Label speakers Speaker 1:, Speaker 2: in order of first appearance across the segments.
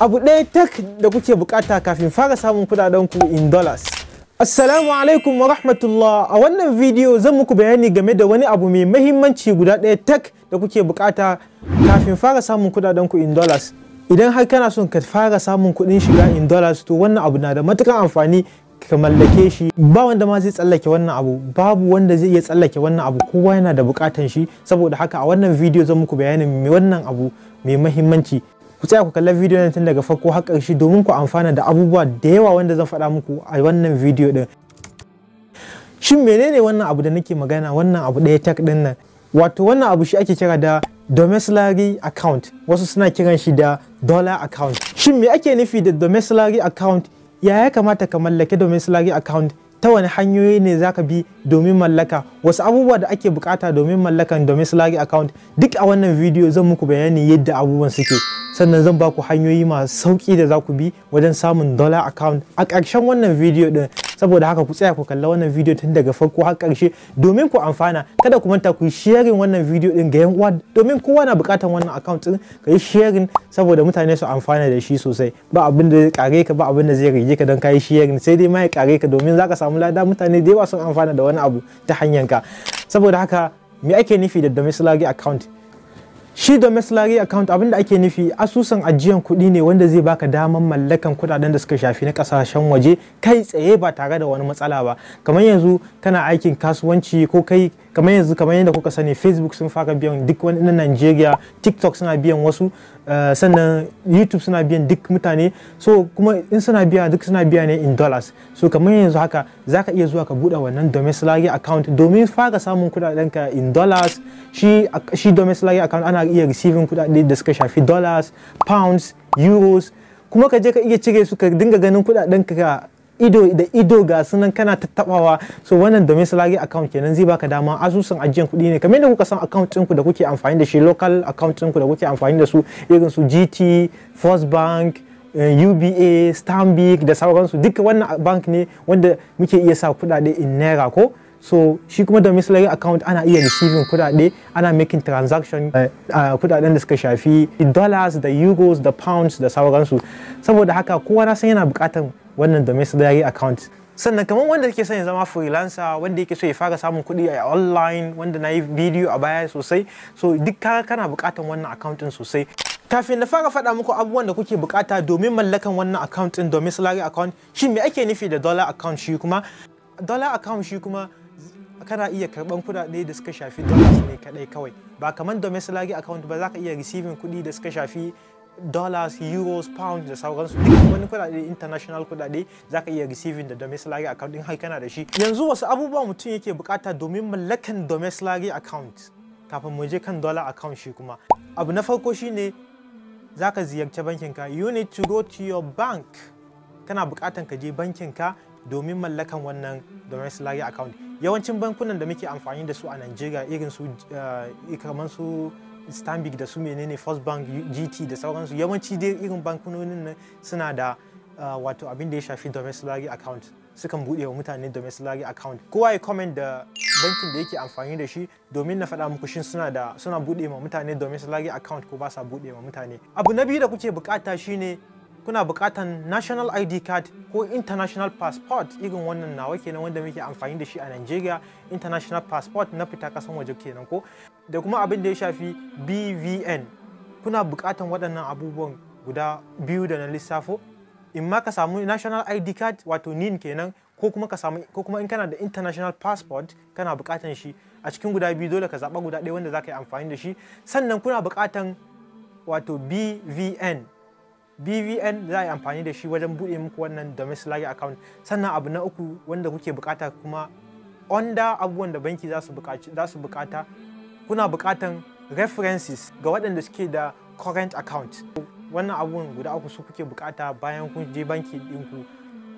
Speaker 1: Abu ɗaya tak da kuke bukata kafin fara samun kudaden ku in dollars. Assalamu alaikum wa rahmatullah. A wannan video zan muku bayani game da wani abu mai mahimmanci guda ɗaya tak da kuke bukata kafin fara samun kudaden ku in dollars. Idan har kana son ka fara samun kuɗin shiga in dollars, to wannan abu na da matuƙar amfani ka mallake shi. Ba wanda ma zai tsallake wannan abu, babu wanda zai iya tsallake wannan abu, kowa yana da bukatan shi. Saboda haka a wannan video zan muku bayanin me wannan abu mai mahimmanci. Ku tsaya ku kalla bidiyon tun daga farko har ƙarshe domin ku amfana da abubuwa da yawa wanda zan faɗa muku a wannan bidiyo din. Shin menene wannan abu da nake magana, wannan abu ɗaya tak ɗin nan? Wato wannan abu shi ake kira da domiciliary account, wasu suna kiran shi da dollar account. Shin me ake nufi da domiciliary account? Ya kamata ka mallaki domiciliary account? Ta wani hanyoyi ne zaka bi domin mallaka? Wasu abubuwa da ake bukata domin mallakan domiciliary account? Duk a wannan bidiyo zan muku bayani yadda abubuwan suke, sannan zan baku hanyoyi masu sauki da za ku bi wajen samun dollar account a ƙarshen wannan bidiyo din. Saboda haka ku tsaya ku kalla wannan bidiyo tun daga farko har ƙarshe domin ku amfana. Kada ku manta ku yi sharing wannan bidiyo din ga yan uwa, domin kowa na buƙatar wannan account din. Ka yi sharing saboda mutane su amfana da shi sosai. Ba abin da zai kare ka, ba abin da zai rage ka don ka yi sharing, sai dai ma ya kare ka, domin zaka samu lada, mutane da yawa sun amfana da wani abu ta hanyar ka. Saboda haka, me ake nufi da domiciliary account? Shi domiciliary account, abin da ake nufi, asusun ajiyan kuɗi ne wanda zai baka daman mallakan kuɗaɗen da suka shafi na ƙasashen waje kai tsaye ba tare da wani matsala ba. Kamar yanzu kana aikin kasuwanci ko kai, kamar yanzu, kamar yadda kuka sani, Facebook sun fara biyan duk wani na Nigeria, TikTok suna biyan wasu, sannan YouTube suna biyan duk mutane. So kuma in suna biya, duk suna biya ne in dollars. So kamar yanzu haka zaka iya zuwa ka buɗe wannan domiciliary account domin fara samun kuɗaɗenka in dollars. Shi domiciliary account ana iya receiving kuɗaɗe da suka shafi dollars, pounds, euros, kuma ka je ka iya cire su, ka dinga ganin kuɗaɗen ka ido da ido, ga sunan kana tattabawa. So wannan domiciliary account kenan, zai baka dama, asusun ajiyan kuɗi ne kamar yadda kuka san account ɗinku da kuke amfani da shi, local account ɗinku da kuke amfani da su, irin su GT, First Bank, UBA, Stanbic da sauransu. Duka wannan bank ne wanda muke iya sa kuɗaɗe in naira ko. So shi kuma domiciliary account ana iya receiving kuɗaɗe, ana making transaction kuɗaɗen da suka shafi dollars da euros da pounds da sauransu. Saboda haka kowa na san yana buƙatar wannan domiciliary account. Sannan kamar wanda yake son ya zama freelancer, wanda yake so ya fara samun kuɗi a online, wanda na yi bidiyo a baya sosai, so duk kana buƙatar wannan account ɗin sosai. Kafin na fara faɗa muku abubuwan da kuke buƙata domin mallakan wannan account ɗin, domiciliary account, shin me ake nufi da dollar account? Shi kuma dollar account, shi kuma kana iya karɓan kuɗaɗe da suka shafi dollars ne kaɗai kawai, ba kamar domiciliary account ba. Za ka iya receiving kuɗi da suka shafi dollars, euros, pounds da sauransu, duk wani kuɗaɗe, international kuɗaɗe, za ka iya receiving da domiciliary account din har kana da shi. Yanzu wasu abubuwa mutum yake bukata domin mallakan domiciliary account, kafin mu je kan dollar account shi kuma? Abu na farko shine za ka ziyarci bankinka. You need to go to your bank. Kana bukatan ka je bankinka domin mallakan wannan domiciliary account. Yawancin bankunan da muke amfani da su a Nigeria, irin su kamar su Stanbic da su menene, First Bank, GT da sauransu, yawanci dai irin bankunonin nan suna da wato abin da ya shafi domiciliary account, sukan buɗe wa mutane domiciliary account. Kowa ya comment da bankin da yake amfani da shi domin na faɗa muku shin suna buɗe ma mutane domiciliary account ko ba sa buɗe ma mutane. Abu na biyu da kuke bukata shine kuna bukatan national ID card ko international passport, irin wannan nawa kenan wanda muke amfani da shi a Nigeria, international passport na fita kasan waje kenan ko, da kuma abin da ya shafi BVN. Kuna bukatan waɗannan abubuwan guda biyu da na lissafo, in ma ka samu national ID card, wato NIN kenan, ko kuma ka samu, ko kuma in kana da international passport, kana bukatan shi. A cikin guda biyu dole ka zaɓa guda ɗaya wanda za ka yi amfani da shi. Sannan kuna bukatan wato BVN. BVN za a yi amfani da shi wajen buɗe muku wannan domiciliary account. Sannan abu na uku wanda kuke bukata kuma under abubuwan da banki za su bukata, kuna bukatan references ga waɗanda suke da current account. Wannan abubuwan guda uku su kuke bukata bayan kun je banki ɗinku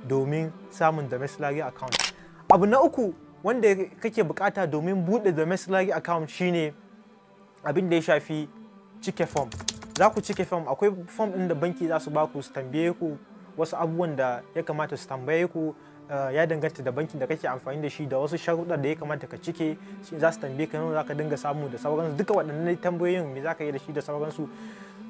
Speaker 1: domin samun domiciliary account. Abu na uku wanda kake bukata domin buɗe domiciliary account shine abin da ya shafi cike form. Za ku cike form. Akwai form ɗin da banki za su ba ku, su tambaye ku wasu abubuwan da ya kamata su tambaye ku, ya danganta da bankin da kake amfani da shi, da wasu sharuɗa da ya kamata ka cike. Za su tambaye ka nawa za ka dinga samu da sauransu, duka waɗannan tambayoyin, me za ka yi da shi da sauransu.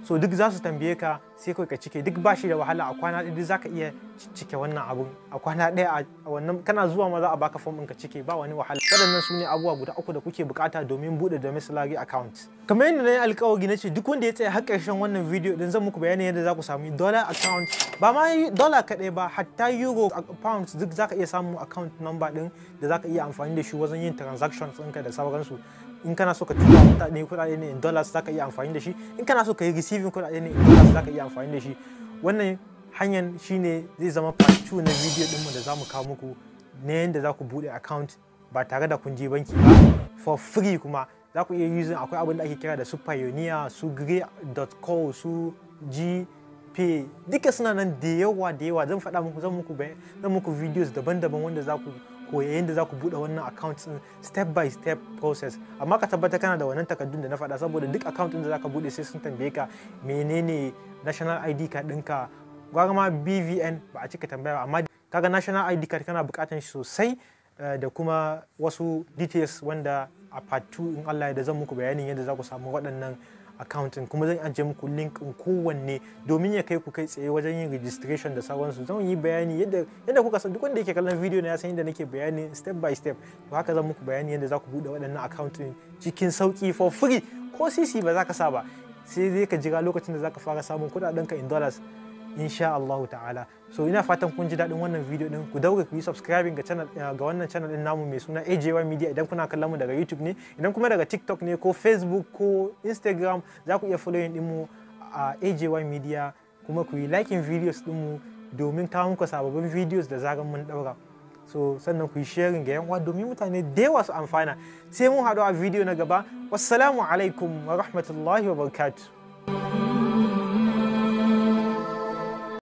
Speaker 1: So duk za su tambaye ka, sai kai ka cike. Duk ba shi da wahala. A kwana ɗaya duk za ka iya cike wannan abun, a kwana ɗaya. A wannan kana zuwa ma za a baka form ɗin ka cike, ba wani wahala. Waɗannan su ne abubuwa guda uku da kuke bukata domin buɗe domiciliary account. Kamar yadda na yi alkawari, na ce duk wanda ya tsaya har ƙarshen wannan video din, zan muku bayani yadda za ku sami dollar account. Ba ma dollar kaɗai ba, hatta euro, pounds, duk za ka iya samun account number ɗin da za ka iya amfani da shi wajen yin transactions ɗinka da sauransu. In kana so ka tura mutane kuɗaɗe ne in dollars, za ka iya amfani da shi. In kana so ka yi receiving kuɗaɗe ne in dollars, za ka iya amfani da shi. Wannan hanyar shine zai zama part 2 na video ɗinmu da za mu kawo muku na yadda za ku buɗe account ba tare da kun je banki ba, for free. Kuma za ku iya using, akwai abin da ake kira da su Payoneer, su Grey.co, su GPay, duka suna nan da yawa da yawa. Zan faɗa muku, zan muku videos daban-daban wanda za ku koya yadda za ku buɗe wannan account din, step by step process. Amma ka tabbata kana da wannan takardun da na faɗa, saboda duk account din da za ka buɗe sai sun tambaye ka menene national ID card ɗinka. Gwara ma BVN ba a cika tambaya ba, amma kaga national ID card kana buƙatar shi sosai, da kuma wasu details wanda a part 2 in Allah ya da zan muku bayanin yadda za ku samu waɗannan account din. Kuma zan ajiye muku link in kowanne domin ya kai ku kai tsaye wajen yin registration da sauransu. Zan yi bayani yadda kuka san, duk wanda yake kallon video na ya san yadda nake bayani step by step. To haka zan muku bayani yadda za ku buɗe waɗannan account din cikin sauki, for free, ko sisi ba za ka sa ba, sai dai ka jira lokacin da za ka fara samun kuɗaɗenka in dollars, insha Allah ta'ala. So ina fatan kun ji daɗin wannan video din. Ku daure ku yi subscribing ga wannan channel din namu mai suna AJY Media idan kuna kallon mu daga YouTube ne. Idan kuma daga TikTok ne ko Facebook ko Instagram, za ku iya following din mu a AJY Media, kuma ku yi liking videos din mu domin kawo muku sababbin videos da zaran mun daura. So sannan ku yi sharing ga yan uwa domin mutane da yawa su amfana. Sai mun haɗu a video na gaba. Wassalamu alaikum wa rahmatullahi wa barakatuh.